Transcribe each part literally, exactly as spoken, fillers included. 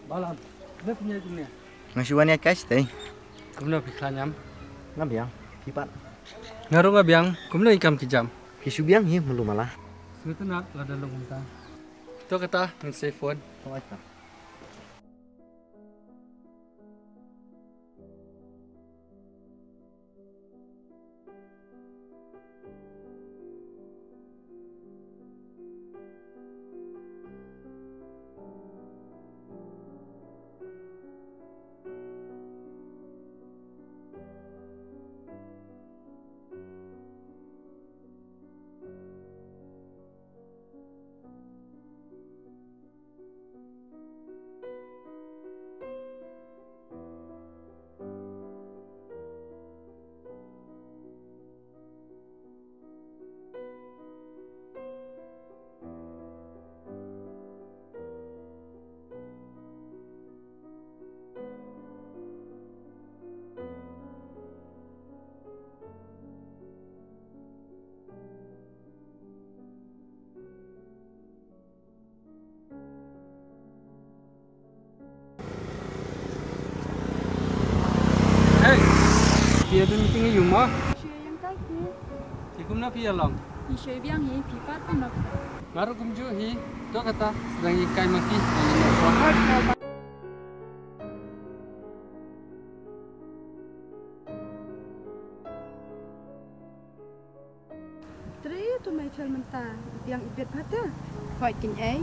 Balam, ne punya dunia. Nga shu wan ïa cash te. Kumno phi khlaiñ em? Nga biang, phi pat? Nga ruh nga biang, kumno i kam ki jam? Phi shu biang hi mulu mala. Sngewtynnat lada long kumta. To kata, ngin sa phone. To kata. Hey, phi ïa don meeting ïa u mo? Shu ïa ïeng kai phi. Phi kumno phi ïa long? Ngi shu ïa biang hi, phi pat kumno phi? Nga ruh kumjuh hi, to kata, sdang ïeng kai ma ki. Trei tu Michael mynta, biang ibit bha te. Hooid kin ei.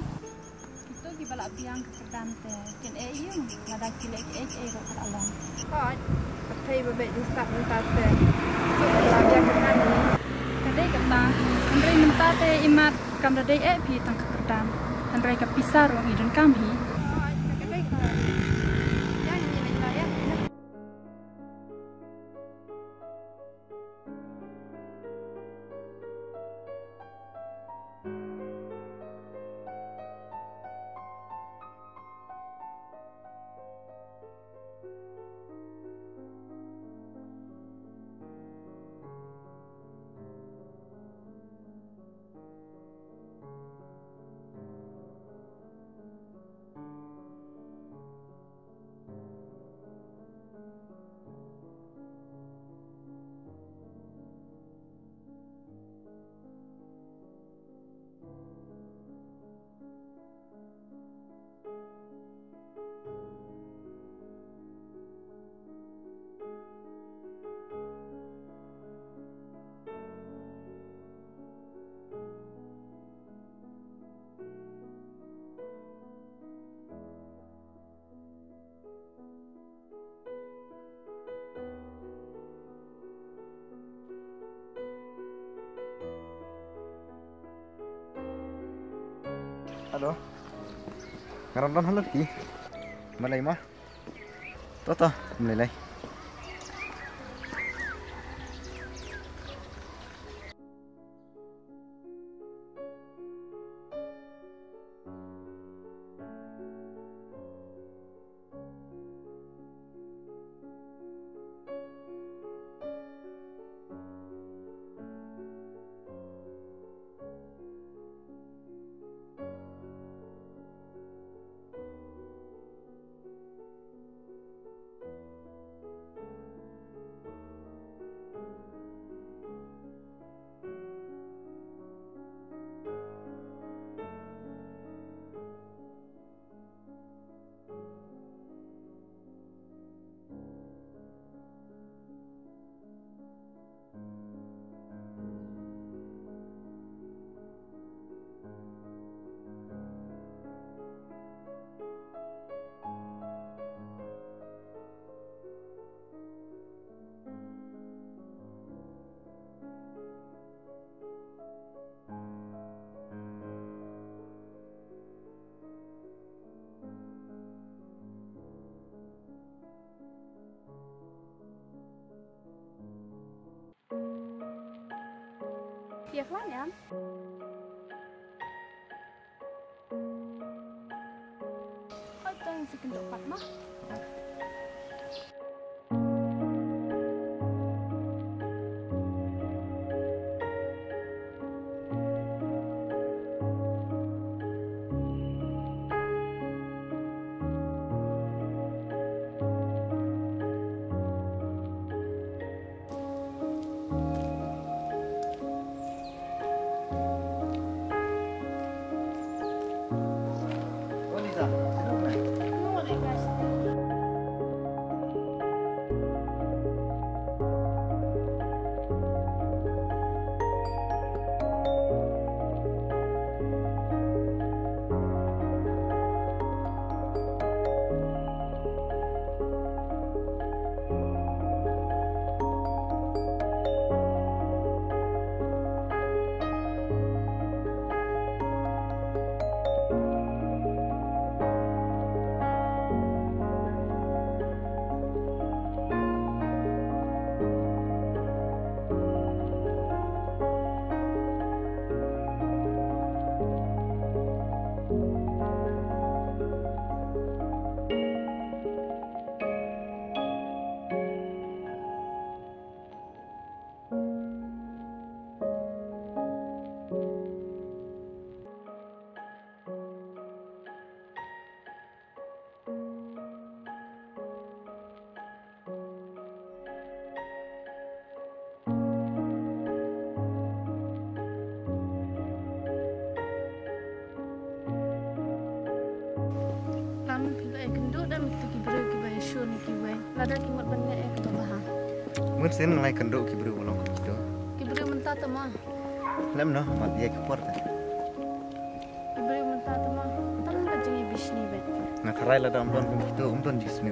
Kito kiba la biang ka kyrdan te kin ei ïing, lada ki leh kiei kiei ruh ka la long. Hooid, ka pyrthei ba beit dei stad mynta te. Suk ba la biang kyrdan ïing. Ka dei kata, hynrei mynta te imat kam da dei eh phi tang ka kyrdan. Hynrei ka pisa ruh ngi donkam hi. Hooid, ka dei kata. Ïa ngi leit la ïa. Hello. Nga wan lem halor ki. Balei mo? To to, balei? Phi ïa khlaiñ em? Hooid, to ngin sa kynduh pat mo. Kito ki briew kiba ïashun ïa kiwei. Lada ki mut ban leh ïa kaba bha. Mut sien ngai kynduh ki briew ba long kum kito. Ki briew mynta te ma. Lem noh, mat ïa ki por te. Ki briew mynta te ma. Tang ka jingïabishni beit. Nga tharai lada ym don kum kito, ym don jingïabishni